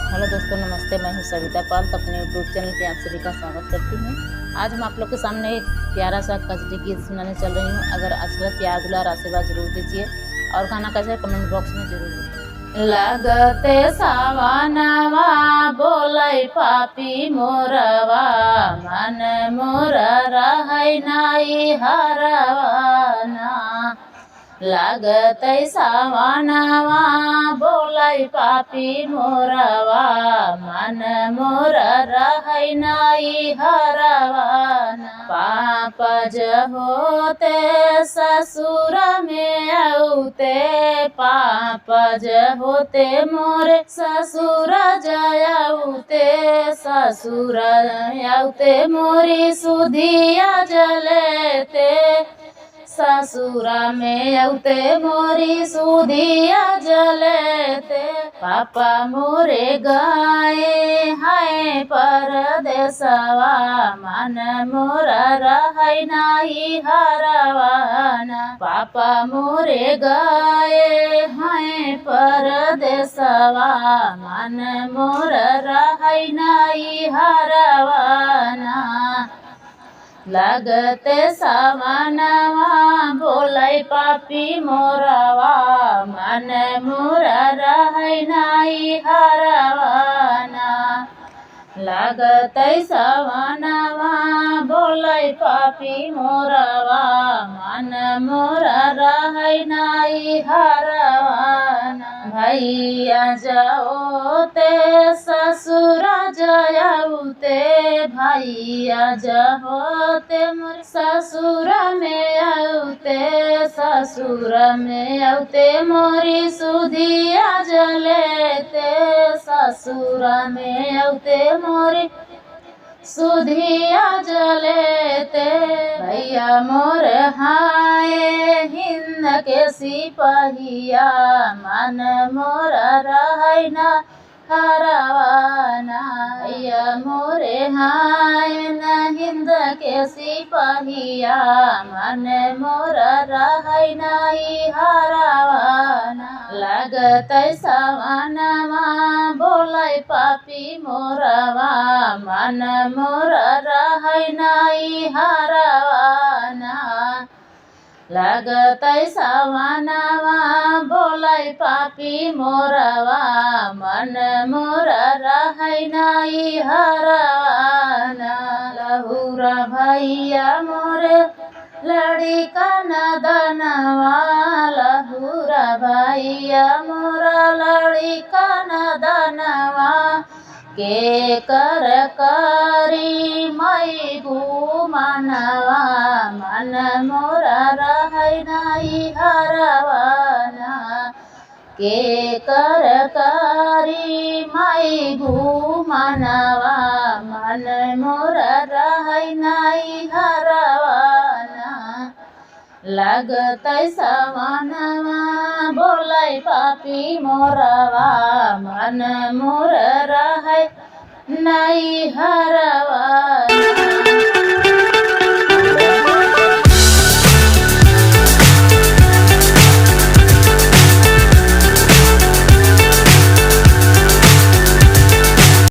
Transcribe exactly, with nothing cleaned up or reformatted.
हेलो दोस्तों, नमस्ते, मैं हूँ सविता पाल। तो अपने YouTube चैनल पे आप सभी का स्वागत करती हूँ। आज हम आप लोग के सामने एक प्यारा सा कजरी गीत सुनाने चल रही हूँ। अगर अच्छा लगे, प्यार, दुलार, आशीर्वाद जरूर दीजिए और गाना कैसा है, कमेंट बॉक्स में जरूर लिखिए। लगते सावनवा बोलै पापी मोरवा, मन मोर रहै नाई हरवा ना। लगतै सावनवा बोलै पापी मोरवा, मन मोर रहै नाई हरवा ना। पाप ज होते ससुर में औते, पाप ज होते मोरे ससुर ज औते, ससुर औते मोरी सुधिया जलेते। ससुर में औते मोरी सुधिया जलेते, पापा मोरे गए हैं परदेसवा, मन मोर रहै नाई हरवा ना। पापा मोरे गए हैं परदेसवा, मन मोर रहै नाई हरवा ना। लगते सावनवा बोलै पापी मोरवा, मन मोर रहै नाई हरवा ना। लगतै सावनवा बोलै पापी मोरवा, मन मोर रहै नाई हरवा ना। भैया ज औते ससुर ज औते, भैया ज होते मोर ससुर में औते, ससुर में औते मोरी सुधिया जलेते, ससुर में औते मोरी सुधिया जलेते। भैया मोर हाय हिंद के सिपहिया, मन मोर रहै ना हरवा ना। भैया मोरे हाय न हिंद के सिपहिया, मन मोर रहै नाई हरवा ना। लगतै सावनवा बोलै पापी मोरवा, मन मोर रहै नाई हरवा ना। लगतै सावनवा बोलै पापी मोरवा, मन मोर रहै नाई हरवा ना। लहुरा भैया मोरे लड़िका नदनवा, लहुरा भैया मोरा लड़िका नदनवा, केकर करी माई गुमनवा, मन मोर रहै नाई हरवा ना। केकर करी माई गुमनवा, मन मोर रहै नाई हरवा ना। लगतै सावनवा बोलै पापी मोरवा, मन मोर रहै नाई हरवा ना।